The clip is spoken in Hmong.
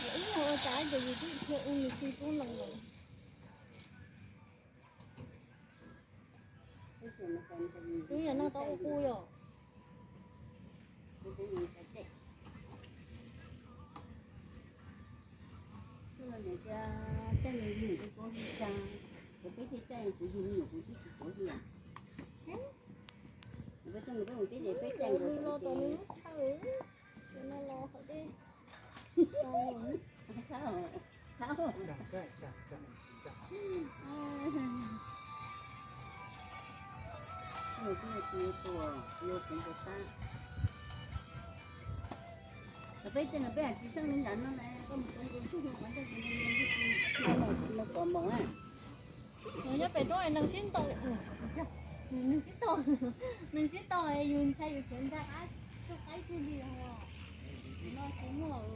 Ib yam ua cas ces yus twb dhia ua nws tsis tub no lawm. Twb yog no tau ua qus yom. Peb thiaj caij kuv yug me nyuam kuv twb tsis tuav li. Peb tuaj nrog peb mus teb ces peb caij nkaus los tom nws lub chaw, ces no los hauv dej. Peb caij no peb hais tsis txheej li ntawd no na, koj mus txog nkaus ntuj mus qhov ncauj no pom npaum na. Nyob pem roob neeg sib ntaus, neeg sib ntaus, neeg sib ntaus yus ntshai yus khiav ntsa qab tsuj qaib tsuj li os. No tsis muaj.